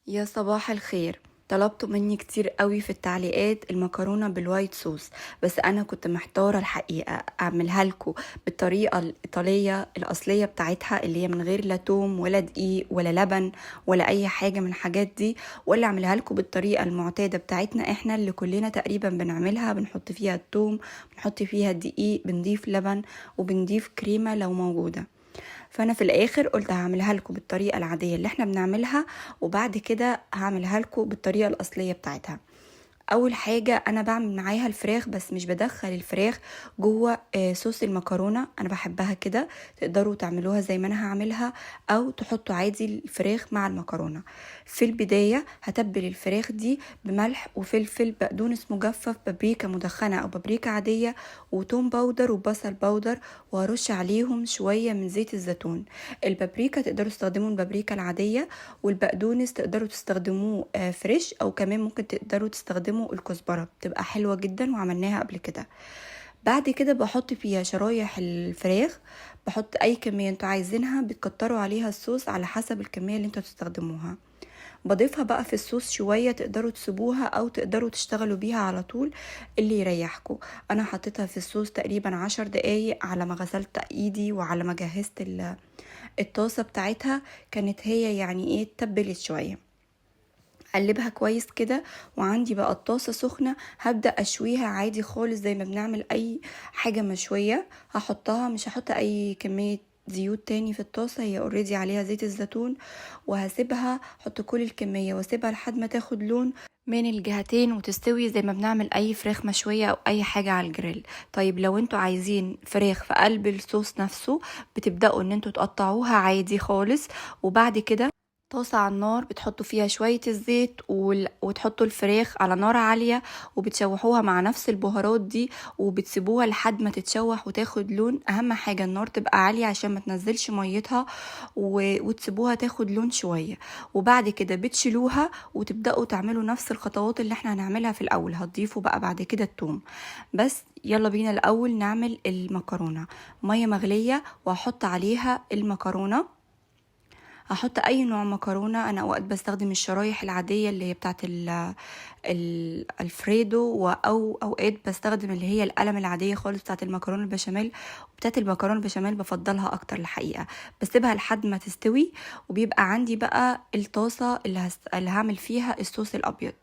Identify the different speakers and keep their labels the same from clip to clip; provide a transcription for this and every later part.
Speaker 1: يا صباح الخير. طلبتوا مني كتير قوي في التعليقات المكرونة بال white sauce، بس انا كنت محتارة الحقيقة اعملها لكم بالطريقة الايطالية الاصلية بتاعتها اللي هي من غير لا توم ولا دقيق ولا لبن ولا اي حاجة من الحاجات دي، ولا اعملها لكم بالطريقة المعتادة بتاعتنا احنا اللي كلنا تقريبا بنعملها، بنحط فيها التوم، بنحط فيها الدقيق، بنضيف لبن وبنضيف كريمة لو موجودة. فانا في الاخر قلت هعملها لكم بالطريقة العادية اللي احنا بنعملها، وبعد كده هعملها لكم بالطريقة الاصلية بتاعتها. اول حاجة انا بعمل معاها الفراخ، بس مش بدخل الفراخ جوه صوص المكرونه، انا بحبها كده. تقدروا تعملوها زي ما انا هعملها، او تحطوا عادي الفراخ مع المكرونه. في البداية هتبل الفراخ دي بملح وفلفل، بقدونس مجفف، بابريكا مدخنه او بابريكا عادية، وتوم powder وبصل powder، وهرش عليهم شوية من زيت الزيتون. البابريكا تقدروا تستخدموا البابريكا العادية، والبقدونس تقدروا تستخدموه fresh، او كمان ممكن تقدروا تستخدموا الكزبرة، بتبقى حلوة جدا وعملناها قبل كده. بعد كده بحط فيها شرايح الفراخ، بحط اي كمية انتوا عايزينها، بتكتروا عليها الصوص على حسب الكمية اللي انتوا تستخدموها. بضيفها بقى في الصوص شوية، تقدروا تسيبوها او تقدروا تشتغلوا بيها على طول، اللي يريحكم. انا حطيتها في الصوص تقريبا 10 دقايق على ما غسلت ايدي وعلى ما جهزت الطاسة بتاعتها، كانت هي اتبلت شوية. قلبها كويس كده، وعندي بقى الطاسة سخنة، هبدأ أشويها عادي خالص زي ما بنعمل أي حاجة مشوية. هحطها، مش هحط أي كمية زيوت تاني في الطاسة، هي already عليها زيت الزيتون، وهسيبها، احط كل الكمية واسيبها لحد ما تاخد لون من الجهتين وتستوي زي ما بنعمل اي فراخ مشوية او اي حاجة على الجريل. طيب لو انتوا عايزين فراخ في قلب الصوص نفسه، بتبدأوا ان انتوا تقطعوها عادي خالص، وبعد كده طاسة على النار بتحطوا فيها شوية الزيت وتحطوا الفراخ على نار عالية، وبتشوحوها مع نفس البهارات دي، وبتسيبوها لحد ما تتشوح وتاخد لون. اهم حاجة النار تبقى عالية عشان ما تنزلش ميتها، وتسيبوها تاخد لون شوية، وبعد كده بتشيلوها وتبدأوا تعملوا نفس الخطوات اللي احنا هنعملها في الاول. هتضيفوا بقى بعد كده التوم. بس يلا بينا الاول نعمل المكرونة. مية مغلية وهحط عليها المكرونة. هحط اي نوع مكرونه، انا اوقات بستخدم الشرايح العادية اللي هي بتاعت الفريدو، او اوقات بستخدم اللي هي القلم العادية خالص بتاعت المكرونه البشاميل. وبتاعت المكرونه البشاميل بفضلها اكتر الحقيقة. بسيبها لحد ما تستوي، وبيبقى عندي بقى الطاسه اللي هعمل فيها الصوص الابيض.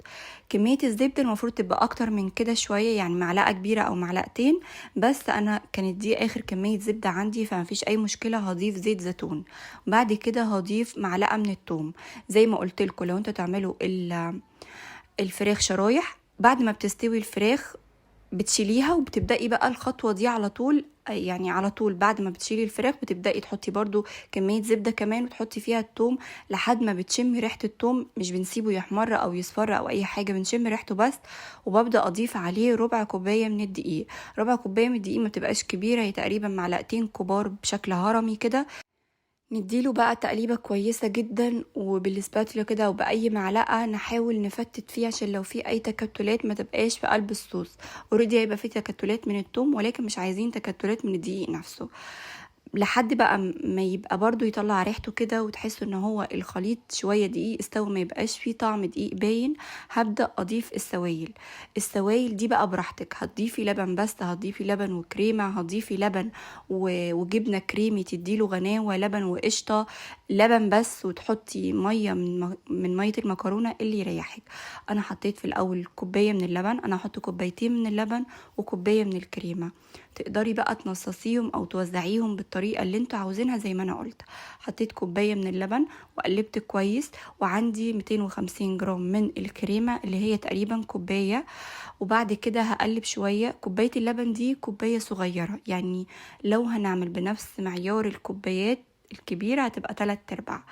Speaker 1: كمية الزبدة المفروض تبقى اكتر من كده شوية، يعني معلقه كبيرة او معلقتين، بس انا كانت دي اخر كمية زبدة عندي فمفيش اي مشكلة. هضيف زيت زيتون، بعد كده هضيف معلقه من الثوم. زي ما قلت لكم لو انتوا تعملوا الفراخ شرايح، بعد ما بتستوي الفراخ بتشيليها وبتبدأي بقى الخطوة دي على طول، يعني على طول بعد ما بتشيلي الفراخ بتبدأي تحطي برضو كمية زبدة كمان، وتحطي فيها الثوم لحد ما بتشمي ريحة الثوم. مش بنسيبه يحمر او يصفر او اي حاجة، بنشم ريحته بس. وببدأ اضيف عليه ربع كوباية من الدقيق. ربع كوباية من الدقيق ما بتبقاش كبيرة، هي تقريبا معلقتين كبار بشكل هرمي كده. نديله بقى تقليبة كويسة جدا، وبالسباتولا كده وبأي معلقة نحاول نفتت فيه عشان لو في أي تكتلات ما تبقاش في قلب الصوص. already هيبقى في تكتلات من التوم، ولكن مش عايزين تكتلات من الدقيق نفسه، لحد بقى ما يبقى برضو يطلع ريحته كده وتحسوا ان هو الخليط شوية دقيق استوى، ما يبقاش فيه طعم دقيق باين. هبدأ اضيف السوائل. السوائل دي بقى براحتك، هتضيفي لبن بس، هتضيفي لبن وكريمة، هتضيفي لبن وجبنة كريمي تديله غناوة، لبن وقشطة، لبن بس، وتحطي مية من مية المكرونة اللي يريحك. انا حطيت في الاول كوباية من اللبن، انا هحط كوبايتين من اللبن وكوباية من الكريمة. تقدري بقى تنصصيهم او توزعيهم بالطريقة اللي انتوا عاوزينها زي ما انا قلت. حطيت كوباية من اللبن وقلبت كويس، وعندي 250 جرام من الكريمة اللي هي تقريبا كوباية. وبعد كده هقلب شوية. كوباية اللبن دي كوباية صغيرة، يعني لو هنعمل بنفس معيار الكوبايات الكبيرة هتبقى 3/4،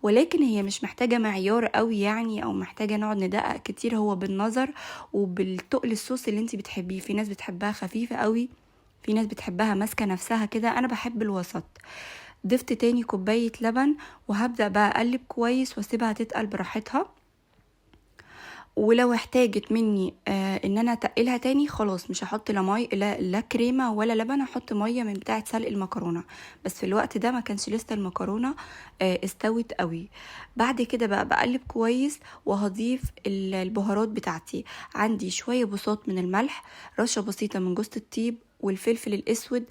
Speaker 1: ولكن هي مش محتاجة معيار قوي او محتاجة نقعد ندقق كتير، هو بالنظر وبالتقل الصوص اللي انت بتحبيه. في ناس بتحبها خفيفة قوي، في ناس بتحبها ماسكة نفسها كده، انا بحب الوسط. ضفت تاني كوباية لبن، وهبدأ بقى اقلب كويس واسيبها تتقل براحتها. ولو احتاجت مني ان انا اتقلها تاني خلاص مش هحط لا مي لا كريمة ولا لبن، هحط مية من بتاعه سلق المكرونه، بس في الوقت ده ما كانش لسه المكرونه استوت قوي. بعد كده بقى بقلب كويس وهضيف البهارات بتاعتي. عندي شوية بساط من الملح، رشه بسيطة من جوز الطيب والفلفل الاسود،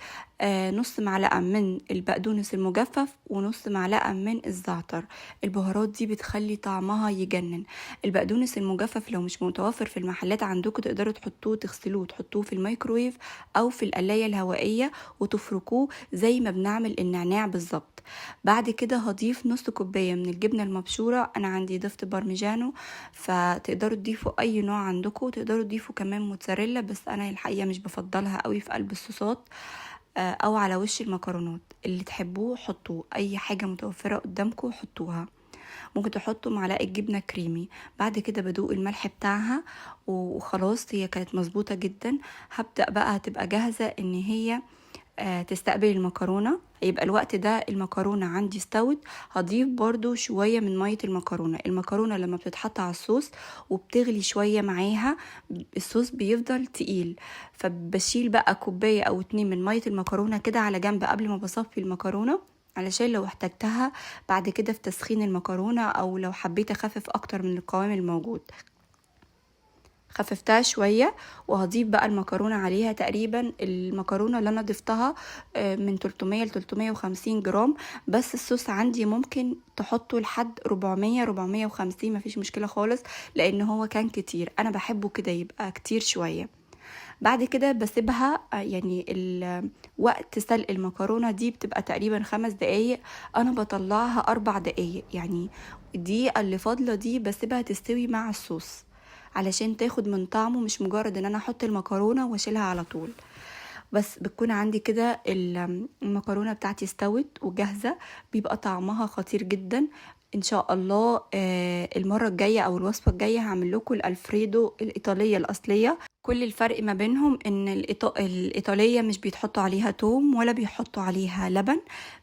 Speaker 1: نص معلقه من البقدونس المجفف ونص معلقه من الزعتر. البهارات دي بتخلي طعمها يجنن. البقدونس المجفف لو مش متوفر في المحلات عندكم تقدروا تحطوه، تغسلوه وتحطوه في الميكرويف او في القلايه الهوائية وتفركوه زي ما بنعمل النعناع بالظبط. بعد كده هضيف نص كوباية من الجبنة المبشوره، انا عندي ضفت بارميجانو، فتقدروا تضيفوا اي نوع عندكم، تقدروا تضيفوا كمان موتزاريلا، بس انا الحقيقة مش بفضلها قوي في قلب الصوصات او على وش المكرونات. اللي تحبوه حطوه، اي حاجة متوفرة قدامكم حطوها. ممكن تحطوا معلقه جبنه كريمي. بعد كده بدوق الملح بتاعها وخلاص هي كانت مظبوطة جدا. هبدا بقى هتبقى جاهزة ان هي تستقبل المكرونه. يبقى الوقت ده المكرونه عندي استوت. هضيف برضو شوية من مية المكرونه. المكرونه لما بتتحط على الصوص وبتغلي شوية معاها الصوص بيفضل تقيل، فبشيل بقى كوباية او 2 من مية المكرونه كده على جنب قبل ما بصفي المكرونه، علشان لو احتجتها بعد كده في تسخين المكرونه او لو حبيت اخفف اكتر من القوام الموجود. خففتها شوية وهضيف بقى المكرونه عليها. تقريبا المكرونه اللي انا ضفتها من 300 ل 350 جرام، بس الصوص عندي ممكن تحطه لحد 400 450، مفيش مشكلة خالص لان هو كان كتير، انا بحبه كده يبقى كتير شوية. بعد كده بسيبها، يعني وقت سلق المكرونه دي بتبقى تقريبا 5 دقايق، انا بطلعها 4 دقايق، يعني الدقيقة اللي فاضلة دي بسيبها تستوي مع الصوص علشان تاخد من طعمه، مش مجرد ان انا احط المكرونه واشيلها على طول. بس بتكون عندي كده المكرونه بتاعتي استوت وجاهزة، بيبقى طعمها خطير جدا. ان شاء الله المرة الجاية او الوصفة الجاية هعمل لكم الالفريدو الايطالية الاصلية. كل الفرق ما بينهم ان الايطالية مش بيتحطوا عليها توم ولا بيحطوا عليها لبن،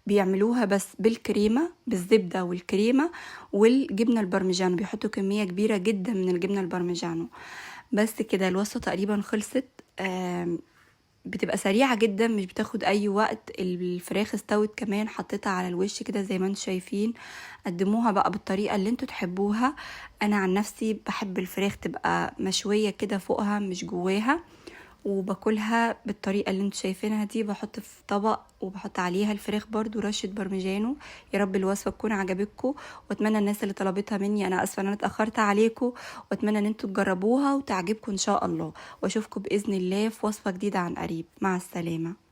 Speaker 1: بيعملوها بس بالكريمه، بالزبده والكريمه والجبنه البارميجانو، بيحطوا كمية كبيرة جدا من الجبنة البارميجانو. بس كده الوصفة تقريبا خلصت. بتبقى سريعة جدا، مش بتاخد اي وقت. الفراخ استوت كمان، حطيتها على الوش كده زي ما انتم شايفين. قدموها بقى بالطريقة اللي انتوا تحبوها. انا عن نفسي بحب الفراخ تبقى مشوية كده فوقها مش جواها، وباكلها بالطريقة اللي انتوا شايفينها دي. بحط في طبق وبحط عليها الفراخ برضو رشة بارميجانو. يا رب الوصفة تكون عجبتكم، واتمنى الناس اللي طلبتها مني، انا اسفة ان انا اتأخرت عليكم، واتمنى ان انتوا تجربوها وتعجبكم ان شاء الله. واشوفكم بإذن الله في وصفة جديدة عن قريب. مع السلامة.